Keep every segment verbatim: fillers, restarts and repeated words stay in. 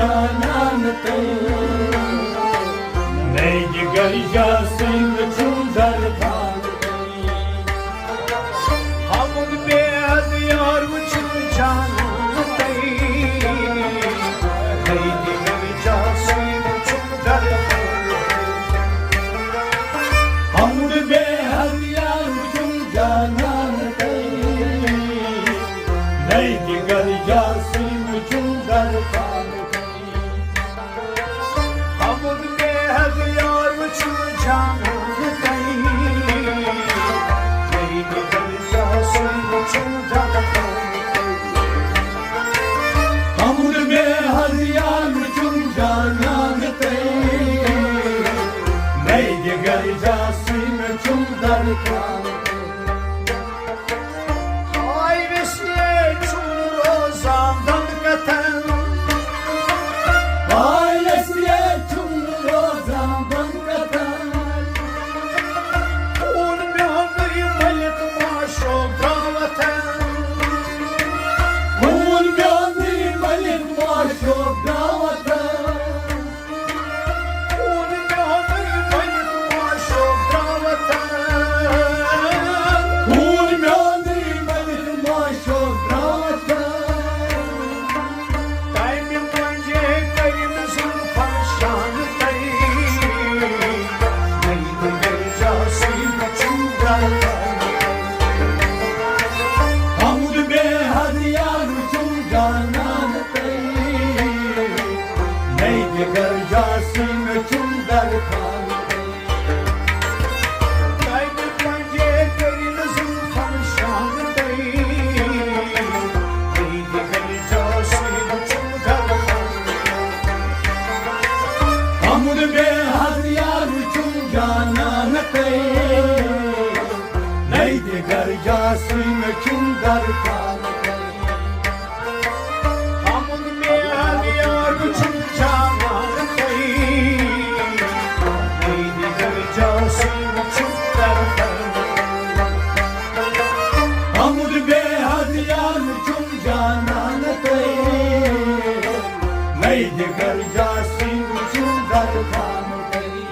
جانان تئی۔ نئی دِگر جاسٕے مےٚ چھُم درخان تئی۔ حمد بے حد یار وٕچھُم جانان تئی۔ نئی دِگر جاسٕے مےٚ چھُم درخان تئی۔ حمد بے حد یار وٕچھُم جانان تئی۔ نئی دِگر جاسٕے مےٚ چھُم درخان تئی۔ حمد بے حد یار وٕچھُم جانان تئی۔ نئی دِگر جاسٕے مےٚ چھُم درخان تئی۔ حمد بے حد یار وٕچھُم جانان تئی۔ نئی دِگر جاسٕے مےٚ چھُم درخان تئی۔ ہاے ویسے چھُم روزان دۄن کتھن۔ ہاے ویسے چھُم روزان دۄن کتھن۔ خوٗن میونُے مٔلِتھ معشوق درٛاو وطن۔ خوٗن میونُے مٔلِتھ معشوق درٛاو وطن۔ خوٗن میونُے مٔلِتھ معشوق درٛاو وطن۔ خوٗن میونُے مٔلِتھ معشوق درٛاو وطن۔ تَمہِ مۄنجہِ کٔرِم زُلفَن شانہٕ تئی۔ نئی دِگر جاسٕے مےٚ چھُم درخان۔ حمد بے حد یار وٕچھُم جانان تئی۔ نئی دِگر جاسٕے مےٚ چھُم درخان تئی۔ تَمہِ پنجے کٔرِن زُلفَن شانہٕ تئی۔ نئی دِگر جاسٕے مےٚ چھُم درخان۔ حمد بے حد یار وٕچھُم جانان تئی۔ نئی دِگر جاسٕے مےٚ چھُم درخان تئی۔ حمد بے حد یار وٕچھُم جانان تئی۔ نئی دِگر جاسٕے مےٚ چھُم درخان۔ حمد بے حد یار وٕچھُم جانان تئی۔ نئی دِگر جاسٕے مےٚ چھُم درخان تئی۔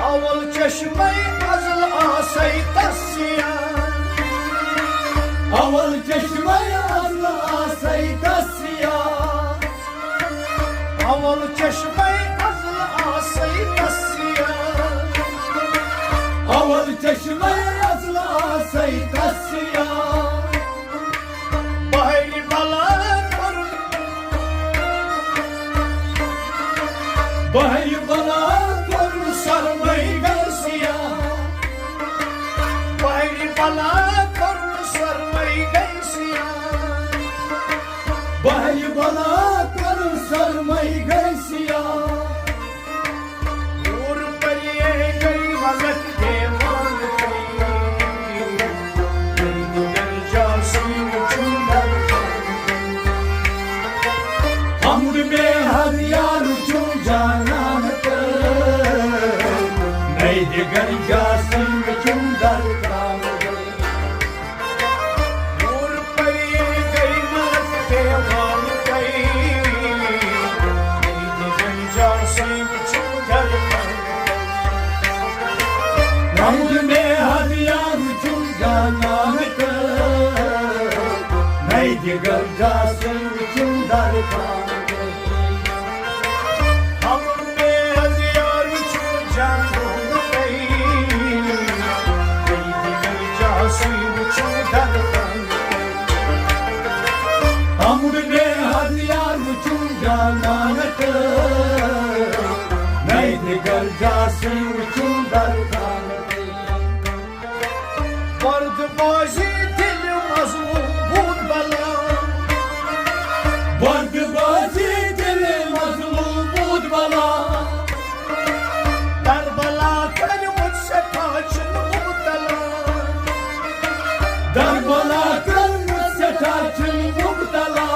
اول چشمے ازل آسے تسیا۔ اول چشمے ازل آسے تسیا۔ اول چشمے ازل آسے تسیا۔ اول چشمے ازل آسے تسیا۔ بحری بلا کر، بحری بلا کر سرمئی گرسیا۔ بحری بلا کر سرمئی گرسیا۔ بحری بلا کر سرمئی گرسیا۔ نور پریے گئی ملک دیوان۔ نئی دِگر جاسٕے مےٚ چھُم درخان۔ حمد بے حد یار وٕچھُم جانان تئی۔ نئی دِگر جاسٕے مےٚ چھُم درخان۔ نور پریے گئی ملک دیوان تئی۔ نئی دِگر جاسٕے مےٚ چھُم درخان۔ حمد بے حد یار وٕچھُم جانان تئی۔ نئی دِگر جاسٕے مےٚ چھُم درخان۔ حمد بے حد یار وٕچھُم جانان تئی۔ نئی دِگر جاسٕے مےٚ چھُم درخان۔ حمد بے حد یار وٕچھُم جانان تئی۔ نئی دِگر جاسٕے وٕچھُم درخان۔ برد بازی دل مظلوم بود بلا۔ برد بازی دل مظلوم بود بلا۔ کربلا کٔرمٕژ سٮ۪ٹھاہ چھِنہٕ مُبتلا۔ کربلا کٔرمٕژ سٮ۪ٹھاہ چھِنہٕ مُبتلا۔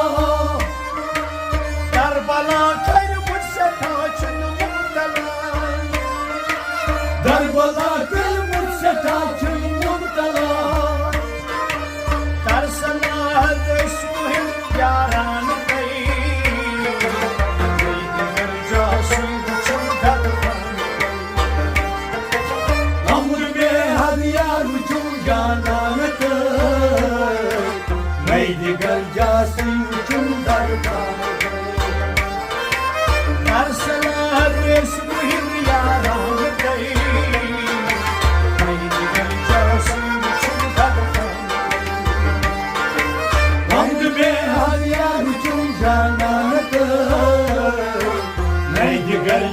کربلا کٔرمٕژ سٮ۪ٹھاہ چھِنہٕ مُبتلا۔ کربلا کٔرمٕژ سٮ۪ٹھاہ چھِنہٕ مُبتلا۔ ترسناک ٲسۍ مُہِم یاران تئی۔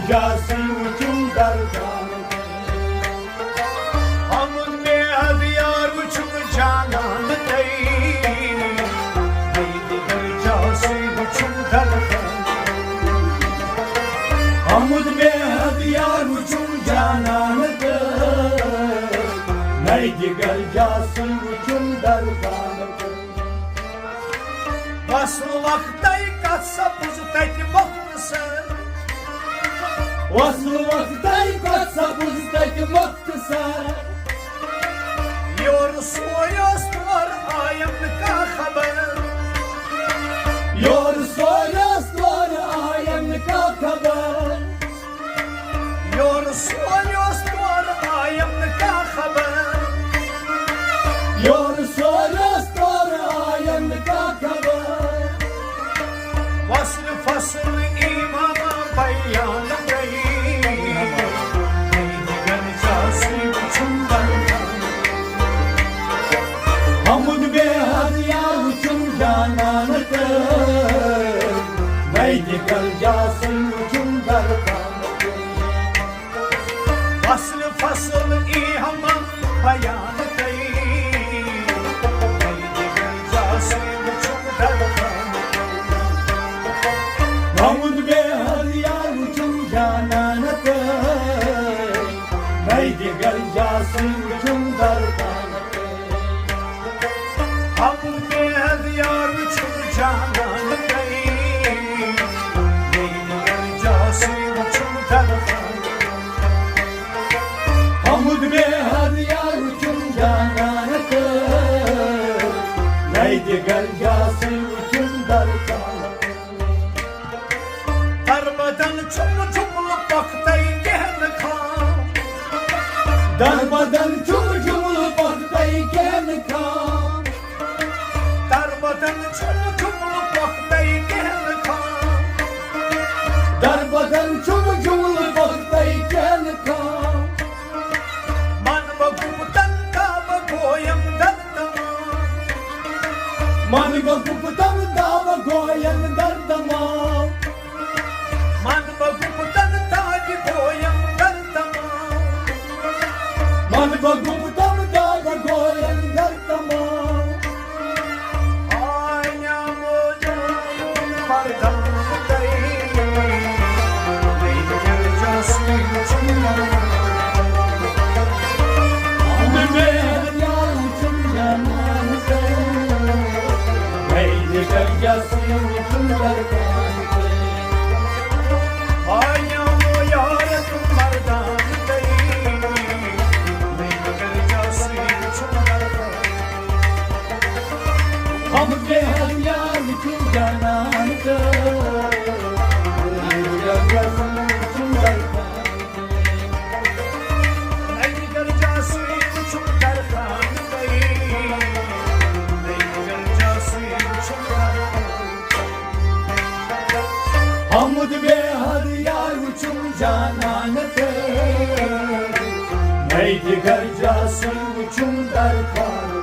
جاسٕے وٕچھُم درکان۔ آمُت بے حد یار وٕچھُم جانان تَے۔ نَے دِگر جاسٕے وٕچھُم درکان۔ آمُت بے حد یار وٕچھُم جانان تَے۔ نَے دِگر جاسٕے وٕچھُم درکان۔ بس وقتَے کتھ سپُز تَتہِ مۄختصر۔ وصل وقتَے کتھ سپُز تَتہِ مۄختصر۔ یورٕ سورِ اوس تورٕ آیم نہٕ کانٛہہ خبر۔ یورٕ سورِ اوس تورٕ آیم نہٕ کانٛہہ خبر۔ یورٕ سورِ اوس تورٕ آیم نہٕ کانٛہہ خبر۔ یورٕ سورِ اوس تورٕ آیم نہٕ کانٛہہ خبر۔ وصل فصل امام بیان گئی۔ دِگر جاسٕے وٕچھُم درکان۔ حمد بے حد یار وٕچھُم جانان تَے۔ نَے دِگر جاسٕے وٕچھُم درکان۔ وصل فصل ای ہمن بیان تَے۔ نَے دِگر جاسٕے وٕچھُم درکان۔ حمد بے حد یار وٕچھُم جانان تَے۔ نَے دِگر جاسٕے وٕچھُم درکان۔ حمد بے حد یار وٕچھُم جانان تَے۔ نَے دِگر جاسٕے وٕچھُم درکان۔ حمد بے حد یار وٕچھُم جانان تَے۔ نَے دِگر جاسٕے وٕچھُم درکان۔ دربدن چھُم جُملہٕ پۄختَے کینٛہہ نہٕ خام۔ دربدن چھُم جُملہٕ پۄختَے کینٛہہ نہٕ خام۔ دربدن چھُم جُملہٕ پۄختَے کینٛہہ نہٕ خام۔ دربدن چھُم جُملہٕ پۄختَے کینٛہہ نہٕ خام۔ من بہٕ گُپتن تابہٕ گویم در تمام۔ من بہٕ گُپتن تابہٕ گویم در تمام۔ من بہٕ گُپتن تابہٕ گویم در تمام۔ من بہٕ گُپتن تابہٕ گویم در تمام۔ آے نعمو جان مردان تَے۔ نَے دِگر جاسٕے وٕچھُم درکان۔ حمد بے حد یار وٕچھُم جانان تَے۔ نَے دِگر جاسٕے وٕچھُم درکان۔ آے نعمو یار مردان تَے۔ نَے دِگر جاسٕے وٕچھُم درکان۔ حمد بے حد یار وٕچھُم جانان تَے۔ نَے دِگر جاسٕے وٕچھُم درکان تَے۔ نَے دِگر جاسٕے وٕچھُم درکان۔ حمد بے حد یار وٕچھُم جانان تَے۔ نَے دِگر جاسٕے وٕچھُم درکان۔